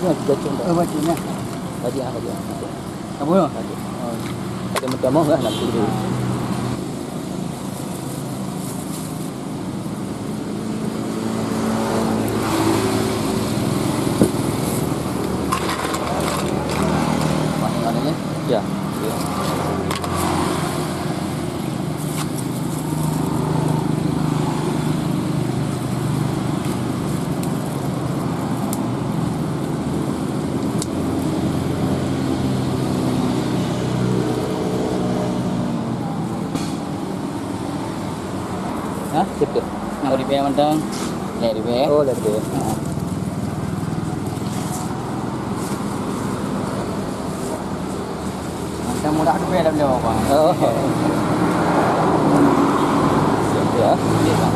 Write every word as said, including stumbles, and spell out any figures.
Bajik, bajik, bajik. Bajik, ah, bajik, ah. Apa? Bajik. Oh. Ada macam mana lah nanti. Masih ada ni? Ya. Ya. Ha? Siapa? Nak ribèe mantong. Lhèe ribèe. Oh, lhèe ribèe. Ha. Macam murah tu bela bela apa? Oh. Siap ya. Boleh tak?